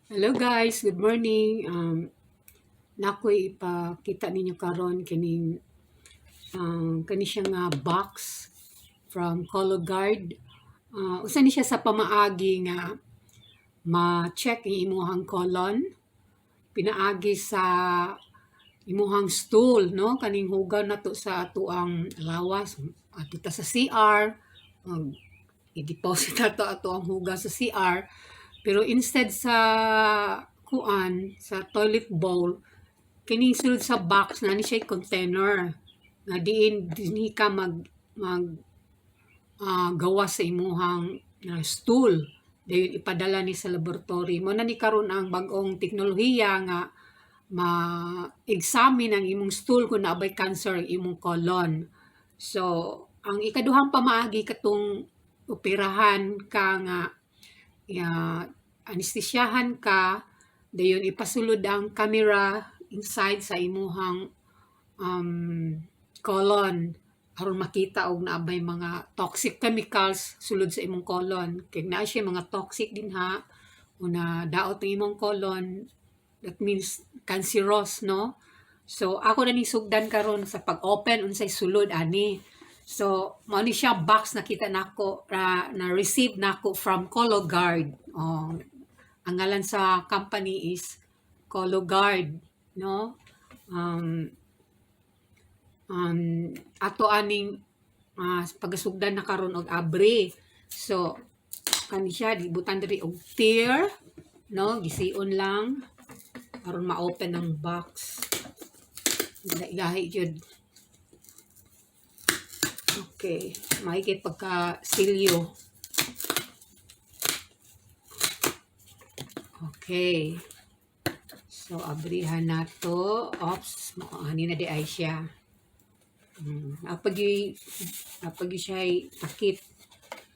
Hello guys, good morning. Nakoy ipakita ninyo karon kining kani siya nga box from Cologuard. Usa ni siya sa pamaagi nga ma-check ang imuhang colon pinaagi sa imuhang stool, no, kaning hugaw nato sa atoang lawas adto ta sa CR, mag i-deposit nato ato ang hugaw sa CR, pero instead sa kuan sa toilet bowl, kining sulod sa box na ni siya container nga diin dinhi ka mag mag gawas sa imuhang stool, dayon ipadala ni sa laboratory. Mo na ni karon ang bag-ong teknolohiya nga ma-examine ang imong stool kung naa bay cancer ang imong colon. So ang ikaduhang pamaagi, katong operahan ka nga anestesyahan ka, dayon ipasulod ang camera inside sa imuhang colon aron makita og naa bay mga toxic chemicals sulod sa imong colon, kay naa siya mga toxic dinha una daot ang imong colon, that means cancerous, no? So ako na ning sugdan karon sa pag-open unsay sulod ani. So mao ni siya box, nakita nako na receive nako from Cologuard. Oh, ang ngalan sa company is Cologuard, no? Ato aning pagasugdan na karon og abri. So kani siya gibutan diri og tear, no, gision lang aron ma-open ang box. Gahi jud. Okay, maigi pagka silyo. Okay. So abrihan nato. Oops, ani na di ay siya. Apagi siya takip.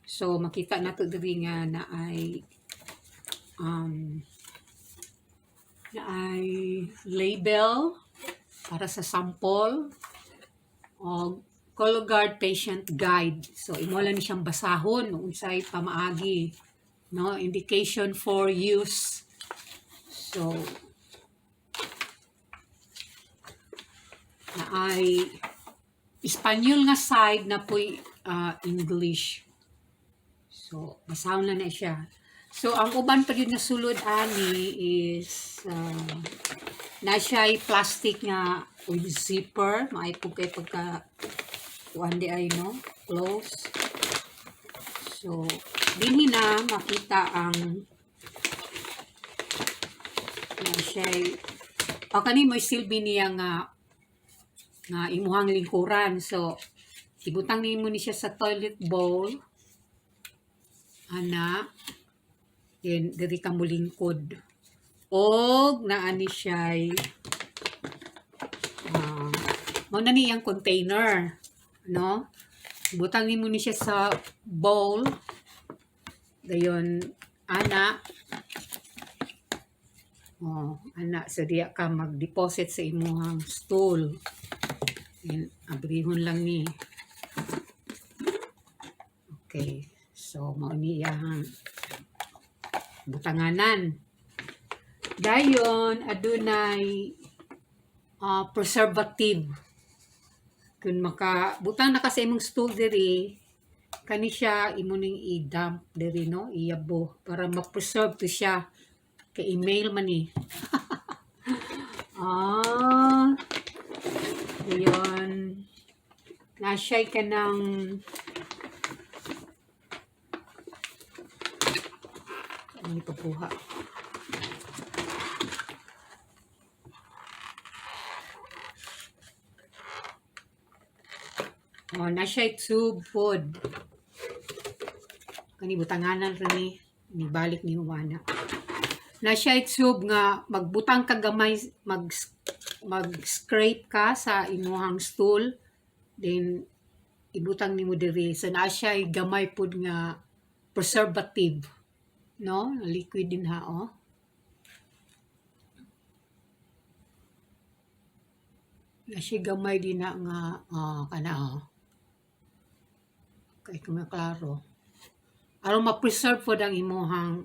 So makita nato diri nga na ay label para sa sample o Cologuard patient guide. So imo lang ni siyang basahon unsay pamaagi, no, indication for use. So na ay Espanyol nga side na po'y English. So basahon lang na siya. So ang uban pa gyud nga sulod ani is na siya plastic nga with zipper, maay pud kay pagka kuan di ay, no, close. So dinhi na makita ang na siya o kani mo silbi niya nga nga imuhang lingkuran. So ibutang nimo ni siya sa toilet bowl ana, then diri ka molingkod og naa ni siya mao na ni iyang container, no? Butang nimo ni siya sa bowl, dayon ana, oh, ana, so diya ka mag-deposit sa imuhang stool. Then abrihon lang ni. Okay, so mao ni iyang butanganan. Dayon adunay preservative. Kung makabutang na ka sa imong stool diri, kani siya imo ning i-dump diri, no, iyabo para ma-preserve to siya kay email man ni. Ayun na siya kanang ano ipapuha. Oh, na siya tube food. Kani butanganan ra ni, nibalik ni Juana. Na siya tube nga magbutang ka gamay, mag mag-scrape ka sa imuhang stool, then ibutang nimo diri. So naa siya gamay pud nga preservative, no? Liquid din ha, oh. Na siya gamay din na nga kana, oh. Kay kung klaro. Aron ma-preserve pod ang imuhang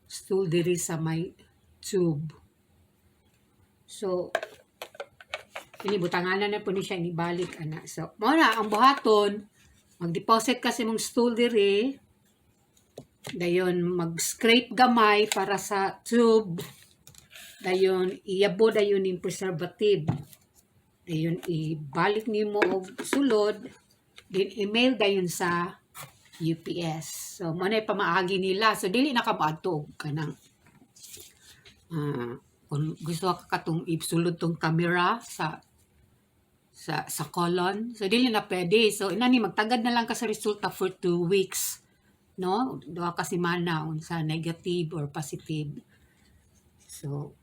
stool diri sa may tube. So ini butanganan na po ni siya inibalik ana. So mao na ang buhaton, mag-deposit ka sa imong stool diri, dayon mag-scrape gamay para sa tube, dayon iyabo dayon ning preservative, dayon ibalik nimo og sulod, then email dayon sa UPS. So mao na pamaagi nila. So dili na ka moadto og kanang kung gusto ka katong isulod tong camera sa colon. So dili na pwede. So inani magtagad na lang ka sa resulta for 2 weeks, no? 2 ka semana unsa negative or positive. So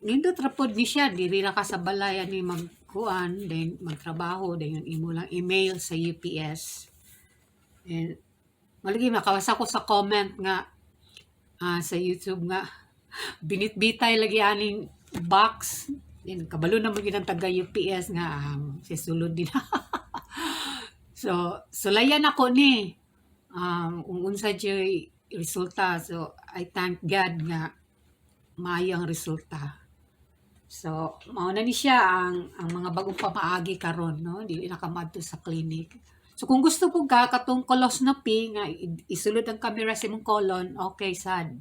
nindot ra pod ni siya, diri ra ka sa balay ani magkuan, then magtrabaho, dayon imo lang email sa UPS. And malagi makabasa ko sa comment nga sa YouTube nga binitbitay lagi aning box. Then kabalo na mo gyud ang taga UPS nga si sulod din. So sulayan ako ni kung unsa jud resulta. So I thank God nga maayo ang resulta. So mao na ni siya ang mga bagong pamaagi karon, no, dili na ka moadto sa clinic. So kung gusto pud ka katong colonoscopy nga isulod ang camera sa imong colon, okay sad.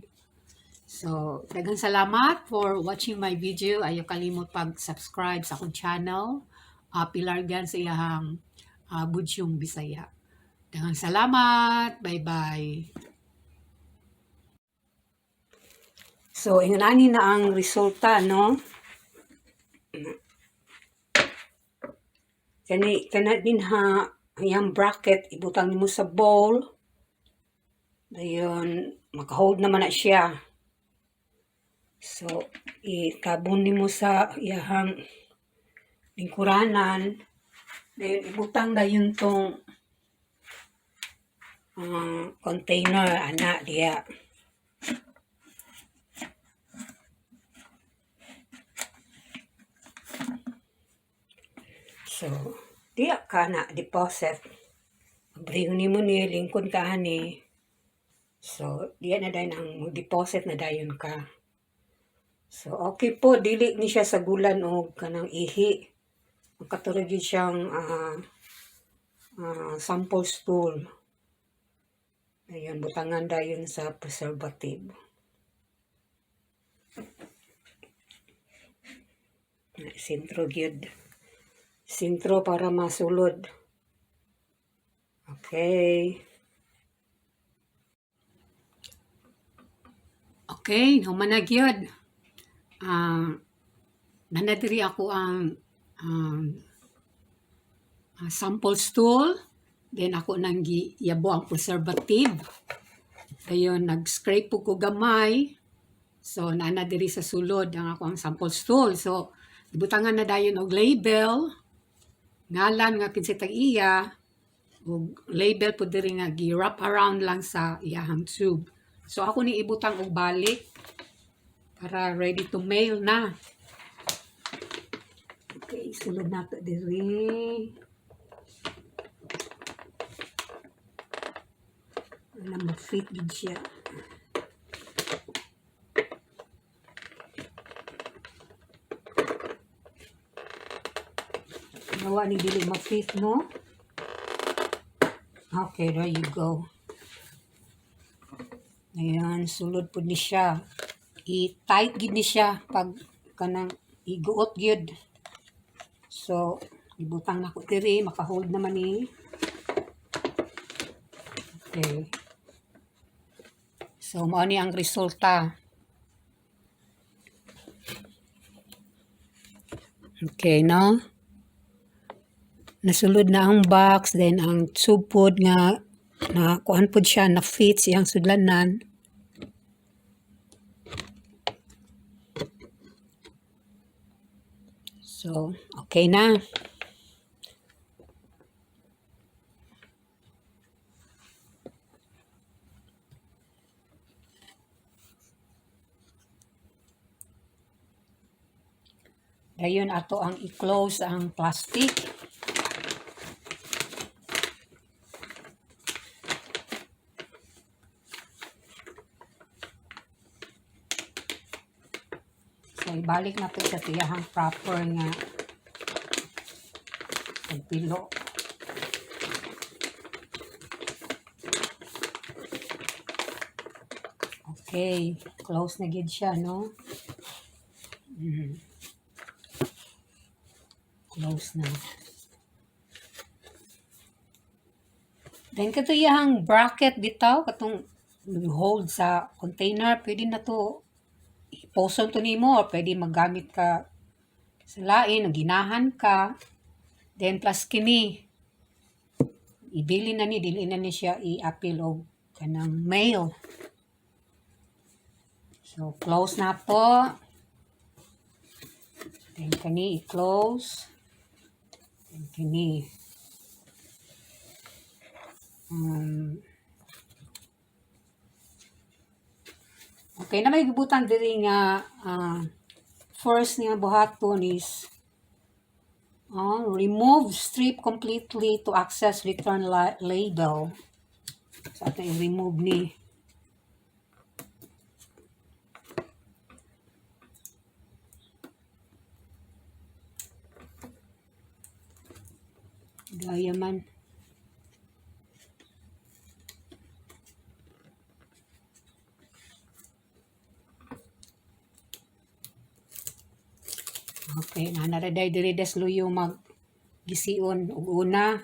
So daghang salamat for watching my video. Ayaw kalimot pag-subscribe sa akong channel, Pilar Gan sa iyahang Budyong Bisaya. Daghang salamat. Bye-bye. So ingon ani na ang resulta, no? Kani kana din ha, ang iyang bracket ibutang nimo sa bowl. Dayon maka-hold naman na siya. So itabon nimo sa iyahang lingkuranan. Dayon ibutang dayon tong container ana diha. So diha ka na deposit. Abrihon nimo ni lingkod ka ani. So diha na dayon ang deposit na dayon ka. So okay po, dili ni siya sagulan og kanang ihi. Magkaturo gyud siyang sample stool. Ayun, butangan dayon sa preservative. Sentro gyud. Sentro para masulod. Okay. Okay, human na gyud. Nanadiri ako ang sample stool. Then ako nang giyabo ang preservative. Dayon nag-scrape po ko gamay. So naa diri sa sulod ang ako ang sample stool. So gibutangan na dayon og label, ngalan nga kinsay tag-iya, ug label pud diri nga gi-wrap around lang sa iyahang tube. So ako ni ibutang og balik para ready to mail na. Okay, sulod nato diri. Wala mag-fit gid siya. Nawa ni dili ma-fit, no? Okay, there you go. Ayan, sulod pud ni siya. I-tight gid ni siya pag kanang iguot gyud. So, ibutang nako diri, maka-hold naman ni. Okay. So, mao ni ang resulta. Okay, no? Nasulod na ang box, then ang tube pod nga na kuan pod siya, na fit siyang sudlanan. So, okay na. Dayon ato ang i-close ang plastic. So ibalik na to sa iyahang proper nga pagpilo. Okay, close na gid siya, no? Close na. Then kato iyang bracket bitaw, katong hold sa container, pwede na to iposon to nimo or pwede maggamit ka sa lain, ginahan ka. Then plus kini, ibili na ni, dili na ni siya i-apil og kanang mail. So close na to. Then kani i-close. Then kini. Okay na may gibutan diri nga first nga buhaton is remove strip completely to access return label. So ato i-remove ni. Gaya man. Okay, na naraday diri des luyo mag gision og una.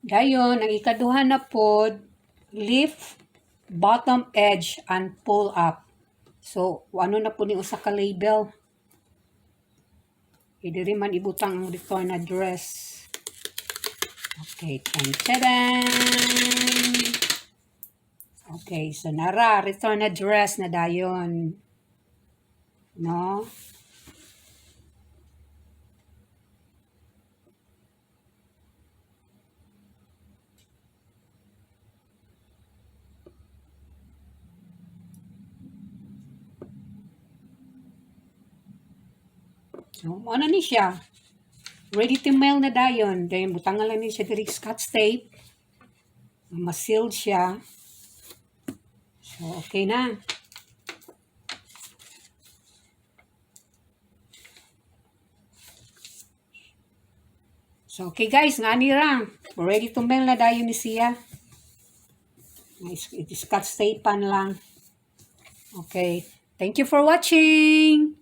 Dayon, ang ikaduha na pod, lift bottom edge and pull up. So, ano na po ni usa ka label. Diri man ibutang ang return address. Okay, tan-tadan! Okay, so nara, return address na dayon. No? So, ano ni siya? Ready to mail na dayon. Dayon, butangan lang ni siya diri scotch tape. Ma-sealed siya. So, okay na. So, okay guys, nga ni ra. Ready to mail na dayon ni siya. Scotch tape-an lang. Okay. Thank you for watching.